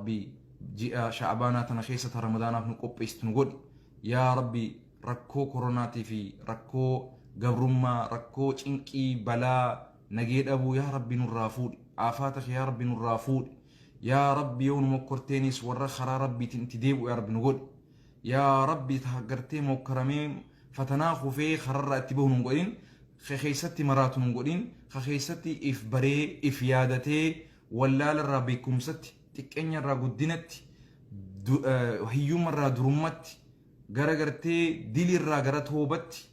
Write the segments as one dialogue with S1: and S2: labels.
S1: Rabbi, ji'a Sha'baanaa tana keessa ta Ramadaanaaf nu qopheessitu nu godhi. Yaa Rabbi, rakkoo koronaatii fi rakkoo gabrummaa, rakkoo cinqii, balaa nagee dhabuu, yaa Rabbi, nurraa fuudhi. Aafaata kee, yaa Rabbi, nurraa fuudhi. Yaa Rabbi, yoo nu mokkorteenis warra karaa Rabbiitiin itti deebi'u, yaa Rabbi, nu godhi. Yaa Rabbi, ta gartee mokkaramee fatanaa kufee kararraa itti bahu nun godhin, ka keessatti maraatu nun godhin, ka keessatti if baree if yaadatee wallaalarraa beekumsatti, xiqqeenyarraa guddinatti, hiyyummarraa durummatti, gara gartee dilirraa gara toobatti,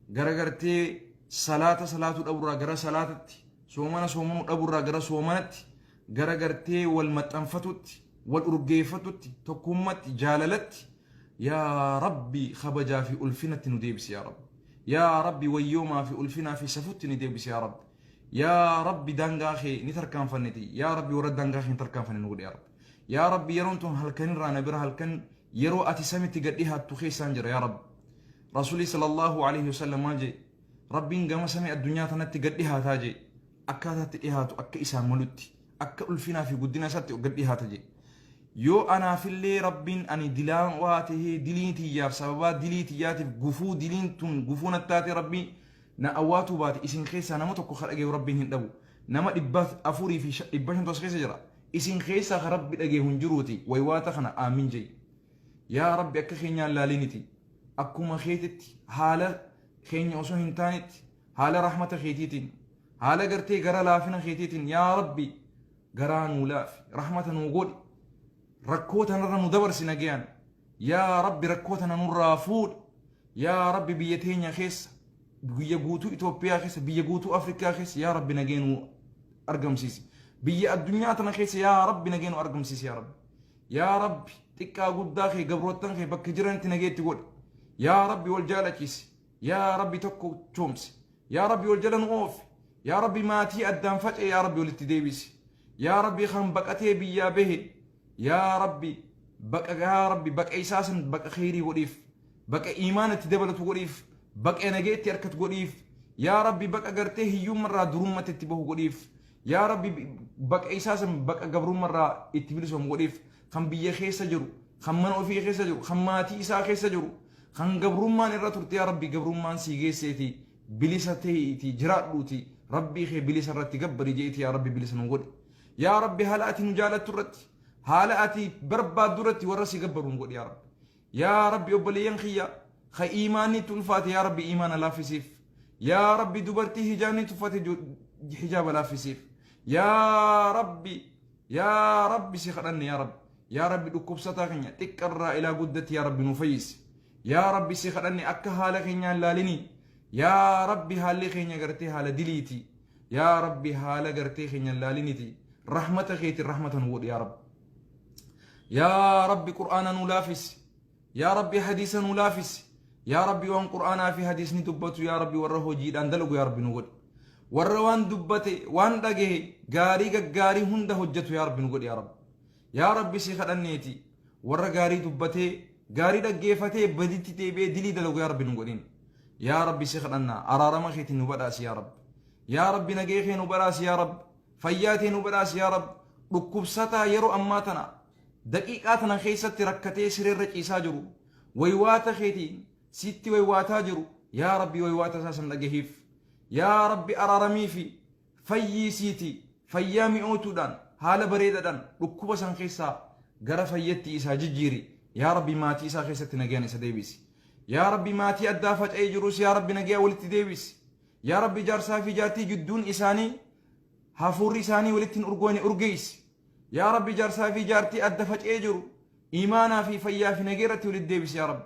S1: gara gartee salaata salaatuu dhaburraa gara salaatatti, soomana soomanuu dhaburraa gara soomanatti, gara gartee wal maxxanfatutti, wal urgeeffatutti, tokkummatti, jaalalatti, yaa Rabbi, kabajaa fi ulfinatti nu deebisi. Yaa Rabbi, yaa Rabbi, wayyoomaa fi ulfinaa fi safutti ni deebisi. Yaa Rabbi, yaa Rabbi, daangaa kee ni tarkaanfanneti. Yaa Rabbi, warra daangaa kee hin tarkaanfanne nu godhi. Yaa Rabbi, yaa Rabbi, yeroon tun halkanirraa na bira halkan yeroo ati samitti gad dhihaattu keessaan jira. Yaa Rabbi, Rasuulli sallallahu alaihi wasallam maal jee? Rabbiin gama samii addunyaa tanatti gad dhihaataa jee. Akkaataatti dhihaatu akka isaan malutti, akka ulfinaa fi guddina isaatti gad dhihaata jee. Yoo anaafillee Rabbiin ani dilaan waa tahee, dilii tiyyaaf sababaa dilii tiyyaatiif gufuu, diliin tun gufuu nattaate, Rabbiin na awwaatuu baate, isin keessaa nama tokko ka dhageeyu Rabbiin hin dhabu. Nama 400 fi 500 as keessa jira. Isin keessaa ka Rabbi dhageeyu hin jiruuti waywaata kana aamin jee. Yaa Rabbi, akka keenyaan laaliniti, akkuma keetitti, haala keenya osoo hin taanetti, haala rahmata keetiitiin, haala gartee gara laafina keetiitiin, yaa Rabbi, garaa nuu laafi, rahmata nuu godhi, rakkoo tanarra nu dabarsi nagayaan. Yaa Rabbi, rakkoo tana nurraa fuudhi. Yaa Rabbi, biyya teenya keessa, biyya guutuu Itoophiyaa keessa, biyya guutuu Afrikaa keessa, yaa Rabbi, nagee nu argamsiisi. Biyya addunyaa tana keessa, yaa Rabbi, nagee nu argamsiisi. Yaa Rabbi, yaa Rabbi, xiqqaa guddaa kee, gabroottan kee bakka jiranitti nageetti godhi. Yaa Rabbi, wal jaalachiisi. Yaa Rabbi, tokko choomsi. Yaa Rabbi, wal jala nu oofi. Yaa Rabbi, maatii addaan faca'e, yaa Rabbi, walitti deebisi. Yaa Rabbi, kan baqatee biyyaa bahe, yaa Rabbi, baqa, yaa Rabbi, baqa isaa san baqa kheyrii godhiif, baqa iimaana itti dabalatu godhiif, baqa nagee itti harkatu godhiif. Yaa Rabbi, baqa gartee hiyyummarraa durummatti itti bahu godhiif. Yaa Rabbi, baqa isaa san baqa gabrummarraa itti bilisoomu godhiif. Kan biyya keessa jiru, kan mana ofii keessa jiru, kan maatii isaa keessa jiru, kan gabrummaan irra turte, yaa Rabbi, gabrummaan sii geesseeti bilisa ta'eeti jiraadhuuti Rabbii kee bilisa irratti gabbari jeeti, yaa Rabbi, bilisa nu godhi. Yaa Rabbi, haala ati nu jaalattu irratti, haala ati barbaaddu irratti warra si gabbaru nu godhi. Yaa Rabbi, yaa Rabbi, obboleeyyan kiyya ka iimaanni itti ulfaate, yaa Rabbi, iimaana laaffisiif. Yaa Rabbi, dubartii hijaabni tuffate hijaaba laaffisiif. Yaa Rabbi, yaa Rabbi, si kadhanne. Yaa Rabbi, yaa Rabbi, dhukkubsataa keenya xiqqarraa ilaa guddatti, yaa Rabbi, nu fayyisi. Yaa Rabbi, si kadhanne, akka haala keenyaan laalini. Yaa Rabbi, haalli keenya gartee haala diliiti. Yaa Rabbi, haala gartee keenyaan laaliniti rahmata keetiin rahmata nu godhi. Yaa Rabbi, yaa Rabbi, Qur'aana nu laafisi. Yaa Rabbi, hadiisa nu laafisi. Yaa Rabbi, waan Qur'aanaa fi hadiisni dubbatu, yaa Rabbi, warra hojiidhaan dalagu, yaa Rabbi, nu godhi. Warra waan dubbate, waan dhagahe, gaarii gaggaarii hunda hojjetu, yaa Rabbi, nu godhi. Yaa Rabbi, yaa Rabbi, si kadhanneeti, warra gaarii dubbatee, gaarii dhaggeeffatee, baditti deebi'ee dilii dalagu, yaa Rabbi, nu godhin. Yaa Rabbi, si kadhannaa, araarama keetiin nu badhaasi. Yaa Rabbi, yaa Rabbi, nagee kee nu badhaasi. Yaa Rabbi, fayyaa tee nu badhaasi. Yaa Rabbi, dhukkubsataa yeroo ammaa tana daqiiqaa tana keessatti rakkatee sireerra ciisaa jiru, waywaata keetiin sitti waywaataa jiru, yaa Rabbi, waywaata isaa san dhagahiif. Yaa Rabbi, araaramii fi fayyiisiiti, fayyaa mi'ootuudhaan, haala bareedaadhaan dhukkuba san keessaa gara fayyatti isaa jijjiiri. Yaa Rabbi, maatii isaa keessatti nagayaan isa deebisi. Yaa Rabbi, maatii addaa faca'ee jirus, yaa Rabbi, nagayaa walitti deebisi. Yaa Rabbi, jaarsaa fi jaartii jidduun isaanii hafuurri isaanii walitti hin urgoone urgeessi. Yaa Rabbi, jaarsaa fi jaartii adda faca'ee jiru iimaanaa fi fayyaa fi nagee irratti walitti deebisi. Yaa Rabbi.